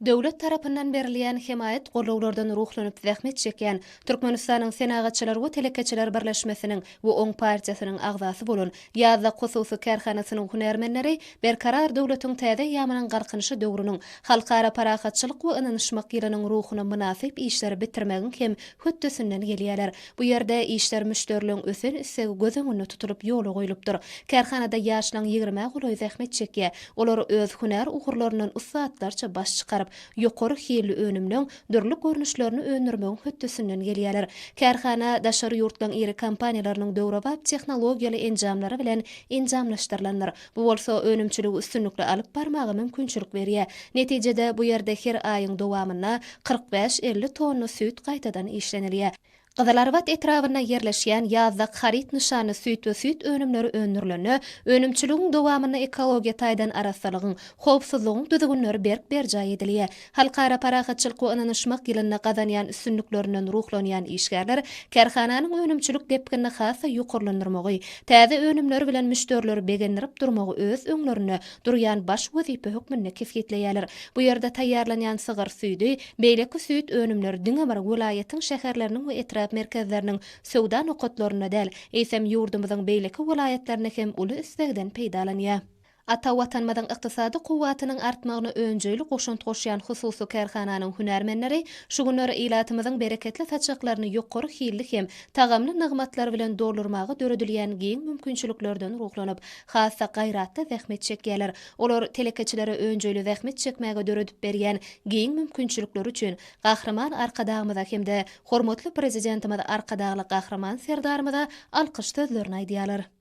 Döwlet tarapyndan berilýän hemaýat gollawlardan ruhlanyp zähmet çekýän Türkmenistanyň Senagatçylar we telekeçiler birleşmesiniň we oň partiýasynyň agzasy bolan Ýazlak hususy kärhanasynyň hünärmenleri Berkarar döwletiň täze eýýamynyň Galkynyşy döwrüniň Halkara parahatçylyk we ynanyşmak ýylynyň ruhuna mynasyp işleri bitirmegiň hem hötdesinden gelýärler. Bu ýerde işler müşderileriň ösen islegi göz öňünde tutulyp ýola goýlupdyr. Kärhanada ýaşlaň ýigrimä golaýy zähmet çekýär. Olar öz hünär ugurlaryndan ussatlarça baş çykaryp, ýokary hilli önümleň dürli görnüşlerini öndürmegiň hötdesinden gelýärler. Kärhana daşary ýurtlaň iri kompaniýalarynyň döwrebap tehnologiýaly enjamlary bilen enjamlaşdyrylandyr. Bu bolsa önümçiligi üstünlikli alyp barmaga mümkinçilik berýär. Netijede, bu ýerde her aýyň dowamynda 45, 50 tonna süýt gaýtadan işlenilýär. Gyzylarbat etrabynda ýerleşýän Ýazlak haryt nyşanly süýt we süýt önümleri öndürilende, önümçiligiň dowamynda ekologiýa taýdan arassalygyň, howpsuzlygyň düzgünleri berk berjaý edilýär. Halkara parahatçylyk we ynanyşmak ýylynda gazanýan üstünliklerinden ruhlanýan işgärler kärhananyň önümçilik depginini has-da ýokarlandyrmagy, täze önümleri bilen müşderileri begendirip durmagy öz öňlerinde durýan baş wezipe hökmünde kesgitleýärler. Bu ýerde taýýarlanýan sygyr süýdi, beýleki süýt önümleri diňe bir welaýatyň şäherleriniň we etrap merkezleriniň söwda nokatlarynda däl, eýsem, ýurdumyzyň beýleki welaýatlarynda hem uly islegden peýdalanýar. Ata Watanymyzyň ykdysady kuwwatynyň artmagyna önjeýli goşant goşýan hususy kärhananyň hünärmenleri şu günler ilatymyzyň bereketli saçaklaryny ýokary hilli hem tagamly nygmatlar bilen doldurmaga döredilýän giň mümkinçiliklerden ruhlanyp, has-da gaýratly zähmet çekýärler. Olar telekeçilere önjeýli zähmet çekmäge döredip berýän giň mümkinçilikleri üçin Gahryman Arkadagymyza hem-de hormatly Prezidentimiz Arkadagly Gahryman Serdarymyza alkyş sözlerini aýdýarlar.